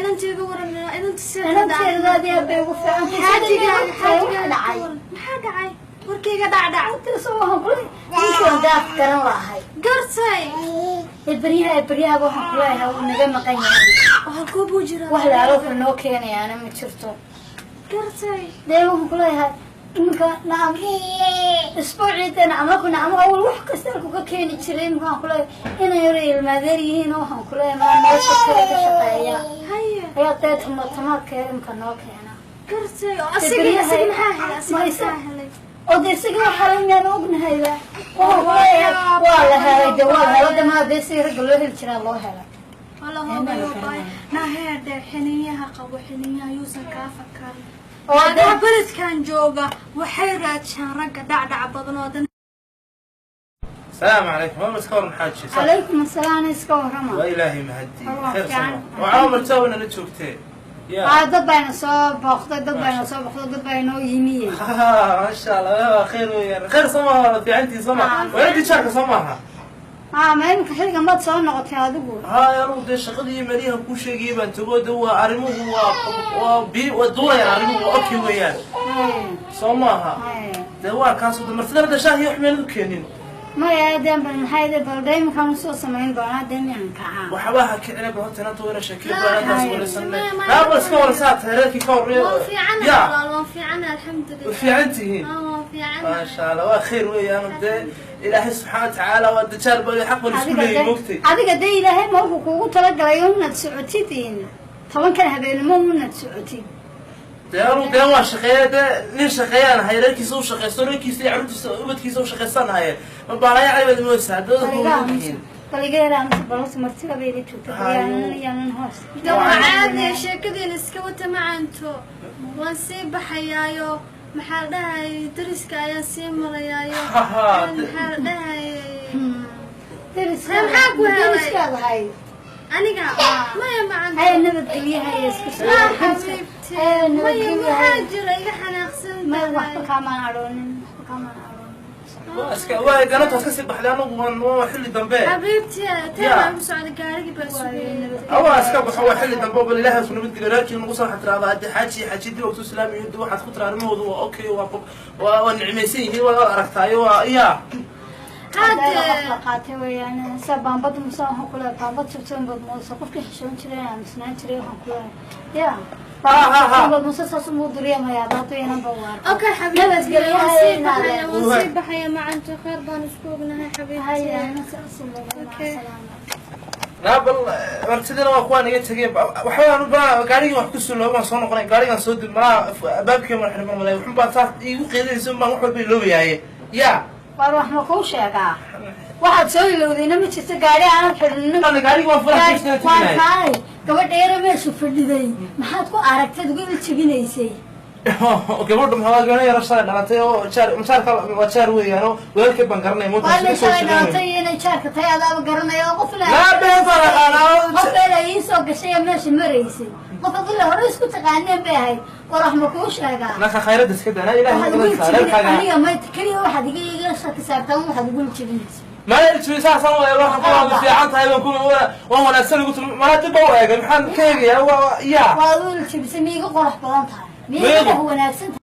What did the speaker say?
Inantiiga waran, inanta. Inanteeda aad iyo aad bay ugu fiican Xaajiga. Xaajiga dhacay. Maxaa dhacay? Warkayga dhacdhac. Intaas waxaan kule ninkaan daaf garan lahay. Gartay. Ee baryaha waxaan kuleeyahay wuu naga maqan yahay. Halkuu buu jiraa? Wax laalo wuxuu noo keenayaana ma jirto. Gartay. Dee waxaan kuleeyahay iminka nacam isbuucii dee nacam markuu nacam awal wax kasta halku ka keeni jiray. Iminka waxaan kuleeyahay inay yaro ilmaadeer yihiin oo waxaan kuleeyahay maa meesha kale ka shaqeeya Haye. ayaa dee tamaadka iminka noo keena. Gartay. Oo asiga maxaa helay? Asiga maxaa helay? Oo dee isaga waxaa la miyaan ognahayba. Waxaan kuleeyahay waa la helay, dee waa la helay, dee maa dee sidii ragga loo heli jiraa loo helay. Wala hoogayo bay naheedhe, xiniyaha qabo, xiniyaha yuusan kaa fakarin. Oo naagaha beledkan jooga waxay raajaan ragga dhacdhac badan oo dan. السلام عليكم، ما مسكور حاجي؟ Calaykum asalaam, iska warrama. وإلهي مهدي. والله خير. fiican. سما وعامر تونا نشوفتي يا Aa, dad bayna soo booqday, dad bayna soo booqday, dad baa inoo yimiye. ما شاء الله، خير ويا خير. سما في عندي سما وعندي شاركة سماها. Aa, ma iminka xilligan baad soo noqotay adigu? ها يا رب، دي شغلي مريها كل شيء جيبا تقول هو أرموه و بي ودولا يعني أرموه أوكي ويا سماها. ده هو كان صوت مرتدى ده شاهي يحمل كينين. Maya, deen bal maxay de bal dee iminkaan usoo samayn doonaa dee miyan kacaa. وحواها كعنا بهوت أنا طويلة شكل وأنا تاس ولا سنة لا بس كور ساعة هذاك كور. Waan fiicana. يا Walaal, waan fiicana, alxamdulilah. وفي عندي. Aa, waan fiicana. ما شاء الله، وخير ويا انا بدي الهي سبحانه وتعالى والدجال بقول حق Adiga والسكولي dee موقتي. Adiga dee ilaahay ma wuxuu kuugu talagalay inaad socotid 10-kan habeenimo inaad socotid? ده ده waa shaqeeya de nin shaqeeyaan ahay, reerkiisa u shaqeysto, reerkiisa iyo carruurtiisa ubadkiisa u shaqeystaan haye ma baalaya caybaad mooysa dad. Bal iga yaraa mise bal horta martida bay ila joogta yaanan hoos. De waa caadi, sheekadiina iska wata macanto. Waan sii baxayaayo, maxaa la dhahayay, dariska ayaan sii marayaayo, maxaa la dhahayay. Dariska. Maxaa ku helay? Dariskaad ahay? Aniga maya macanto. Haya, nabadgelyahay, iska soo. Laa xabiibti. Haya, maya nabadgelyahay. Maxaa jira? Iga xanaaqsan Maya, waxba tahay. Kaamaan cadhoonin, waxba kaamaan cadhoonin. Waa ganata iska sii baxday, anagu waan waa xilli dambe. Xabiibti, tee baan ku socday, gaarigii baa sugayay. Awaa iska baxo, waa xilli dambe. Bal ilaahay ku nabadgeliyo, reerkii nagu soo xatiraada hadii xaaji xaajidii waqti islaami iyo waxaad ku tira arrimahoodu waa okay, waa nicmaysan yihiin, waa aragtaayo, waa ya. Hadda qof Hadde la qaatay weeyaan sa baambad musa waxaan ku leeyahay baambad jabsan baad muuse qofkii xishoon jiray aamusnaan jiray waxaan ku leeyahay ya baambad muuse saas umuu duriyamayaa baadu inan ba waar. Okay xabiibti, Nabadgelyo. waan sii Haya. baxaya, waan sii baxaya macanto, khayr baan isku ognahay xabiibti. Haya, Okay. Laa bal martidina waa kuwaa naga tegeen. Waxbaan baa gaarigii wax ku soo baan soo noqonay, gaarigaan soo dib malaa baabkii mar xirman malay wuxun baa saas iigu qeydinaysa baan wax walba iloobayaaye ya. Waar wax ma kuu sheegaa? Waxaad soo ilowdayna ma jirto, gaari aanan xidhinin. Gaarigii waan furaa. Waan kaalay gabadha yara meesha fadhiday, maxaad ku aragtay ugu iljabinaysay? Gabadha maxaa gabadha yara shalay dhalatay oo jaar jaarka waa jaar weeyaan oo walaalkay baan garanay. Waa inay shalay dhalatay iyo inay jaarka tahay adaaba garanaya oo qof la laa been baan aqaanaa. Qof been ii soo gashay ee meesha maraysay, qof adila hore isku taqaaneen bay ahayd. War wax ma kuu sheegaa? Naka khayradda iska daana ilaahay Waxaad ugu madanaysaa iljabinay reerkaaga. Aniga may keliya waxaad iga shaki saartaan waxaad ugu iljabinaysa. Ma iljibi saasan waay, waxaan ku waa fiican tahay baan ku waan wanaagsan igu tumi mana dib baa u eegay, maxaan ka eegayaa waa ya. Waad u iljabisay, miiga qurux badan tahay, miiga wanaagsan tahay.